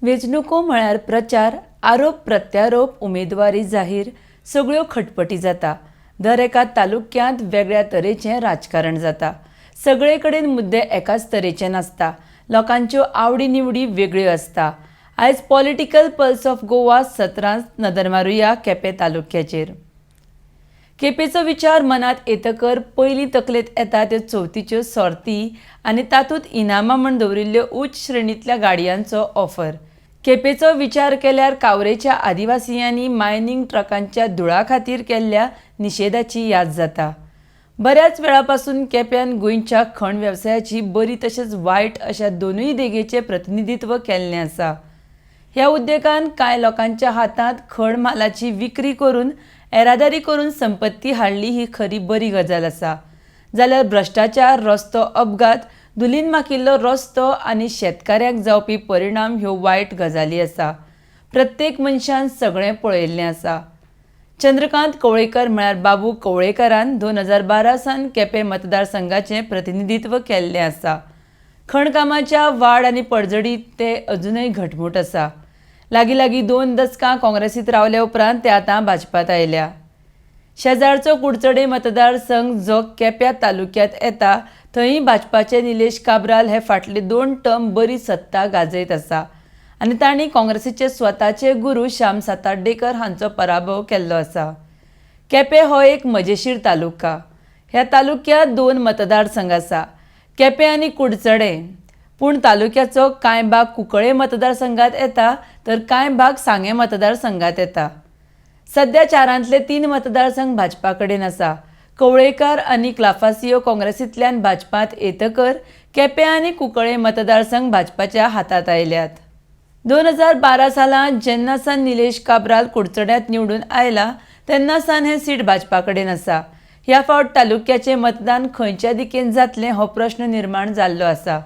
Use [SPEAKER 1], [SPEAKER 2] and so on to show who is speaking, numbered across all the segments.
[SPEAKER 1] वेंचणुको म्हळ्यार प्रचार, आरोप प्रत्यारोप, उमेदवारी जाहीर सगळ्यो खटपटी जाता. दर एका तालुक्यांत वेगळ्या तरेचें राजकारण जाता. सगळे कडेन मुद्दे एकाच तरेचे नासता. लोकांच्यो आवडी निवडी वेगळ्यो आसता. आयज पॉलिटिकल पल्स ऑफ गोवा सत्रांत नदर मारुया केपें तालुक्याचेर. केपेंचो विचार मनांत येतकर पयलीं तकलेंत येता त्यो चवथीच्यो सोर्ती आनी तातूंत इनामां म्हूण दवरिल्ल्यो उच्च श्रेणींतल्या गाडयांचो ऑफर. केपेंचो विचार केल्यार कावरेच्या आदिवासियांनी मायनींग ट्रकांच्या धुळा खातीर केल्ल्या निशेधाची याद जाता. बऱ्याच वेळा पासून केप्यान गोंयच्या खण वेवसायाची बरी तशेंच वायट अशा दोनूय देगेचें प्रतिनिधित्व केल्लें आसा. ह्या उद्देगान कांय लोकांच्या हातांत खण म्हालाची विक्री करून येरादारी करून संपत्ती हाडली ही खरी बरी गजाल आसा. जाल्यार भ्रश्टाचार, रस्तो अपघात, धुलीन माखिल्लो रस्तो आनी शेतकाऱ्यांक जावपी परिणाम ह्यो वायट गजाली आसा. प्रत्येक मनशान सगळें पळयल्लें आसा. चंद्रकांत कवळेकर म्हळ्यार बाबू कवळेकरान 2012 सावन केपें मतदारसंघाचें प्रतिनिधित्व केल्लें आसा. खणकामाच्या वाड आनी पडझडीत ते अजुनय घटमूट आसा. लागीं लागीं 2 दसकां काँग्रेसीत रावल्या उपरांत ते आतां भाजपांत आयल्या. शेजारचो कुडचडे मतदारसंघ जो केप्या तालुक्यांत येता थंय भाजपाचे निलेश काब्राल हे फाटले 2 टर्म बरी सत्ता गाजयत आसा आनी तांणी काँग्रेसीचे स्वताचे गुरू श्याम सातार्डेकर हांचो पराभव केल्लो आसा. केपें हो एक मजेशीर तालुका. ह्या तालुक्यांत 2 मतदारसंघ आसा, केपें आनी कुडचडे. पूण तालुक्याचो कांय भाग कुंकळे मतदारसंघात येता तर कांय भाग सांगें मतदारसंघात येता. सध्या 4ांतले 3 मतदारसंघ भाजपा कडेन आसा. कवळेकार आनी क्लाफासियो काँग्रेसींतल्यान भाजपांत येतकर केपें आनी कुंकळे मतदारसंघ भाजपाच्या हातांत आयल्यात. 2012 सालांत जेन्ना सावन निलेश काब्राल कुडचड्यांत निवडून आयला तेन्ना सावन हें सीट भाजपा कडेन आसा. ह्या फावट तालुक्याचें मतदान खंयच्या दिकेन जातलें हो प्रश्न निर्माण जाल्लो आसा.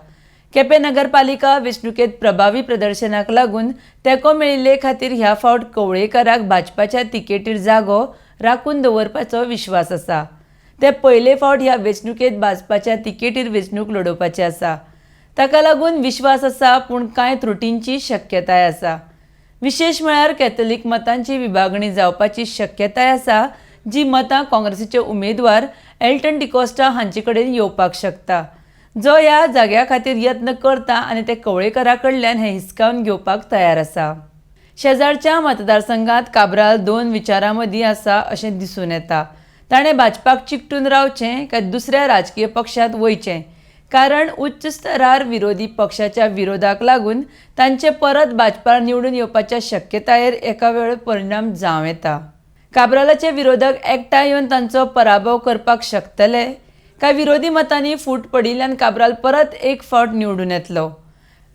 [SPEAKER 1] केपें नगरपालिका वेंचणुकेंत प्रभावी प्रदर्शनाक लागून तेंको मेळिल्ले खातीर ह्या फावट कवळेकाराक भाजपाच्या तिकेटीर जागो राखून दवरपाचो विश्वास आसा. ते पयले फावट ह्या वेंचणुकेंत भाजपाच्या तिकेटीर वेंचणूक लडोवपाचे आसा. ताका लागून विश्वास आसा, पूण कांय त्रुटींची शक्यताय आसा. विशेश म्हळ्यार कॅथलिक मतांची विभागणी जावपाची शक्यताय आसा, जी मतां काँग्रेसीचे उमेदवार एल्टन डिकोस्टा हांचे कडेन येवपाक शकता, जो ह्या जाग्या खातीर यत्न करता आनी ते कवळेकरा कडल्यान हें हिसकावन घेवपाक तयार आसा. शेजारच्या मतदारसंघात काब्राल 2 विचारां मदीं आसा अशें दिसून येता. ताणें भाजपाक चिकटून रावचें काय दुसऱ्या राजकीय पक्षांत वयचें, कारण उच्च स्तरार विरोधी पक्षाच्या विरोधाक लागून तांचे परत भाजपार निवडून येवपाच्या शक्यतायेर एका वेळ परिणाम जावं येता. काब्रालाचे विरोधक एकठांय येवन तांचो पराभव करपाक शकतले काय विरोधी मतांनी फूट पडिल्ल्यान काब्राल परत एक फावट निवडून येतलो.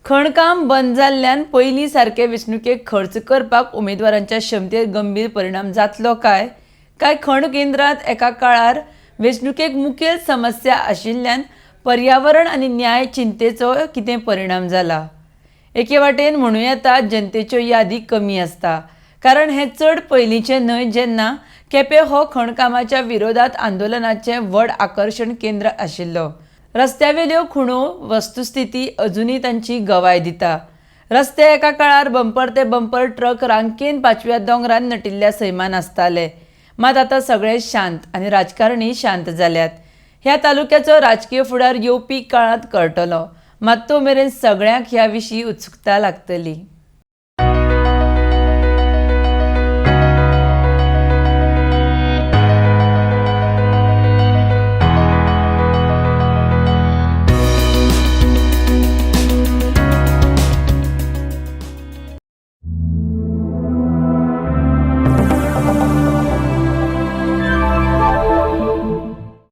[SPEAKER 1] खणकाम बंद जाल्ल्यान पयलीं सारके वेंचणुकेक खर्च करपाक उमेदवारांच्या क्षमतेर गंभीर परिणाम जातलो काय काय खण केंद्रांत एका काळार वेंचणुकेक मुखेल समस्या आशिल्ल्यान पर्यावरण आनी न्याय चिंतेचो कितें परिणाम जाला. एके वाटेन म्हणूं येता जनतेच्यो यादी कमी आसता, कारण हें चड पयलींचें न्हय जेन्ना केपें हो खणकामाच्या विरोधात आंदोलनाचें व्हड आकर्शण केंद्र आशिल्लो. रस्त्यावेल्यो खुणो वस्तुस्थिती अजुनूय तांची गवाय दिता. रस्ते एका काळार बंपर ते बंपर ट्रक रांकेन पाचव्या दोंगरान नटिल्ल्या सैमान आसताले, मात आतां सगळे शांत आनी राजकारणी शांत जाल्यात. ह्या तालुक्याचो राजकीय फुडार येवपी काळांत कळटलो, मात तो मेरेन सगळ्यांक ह्या विशीं उत्सुकता लागतली.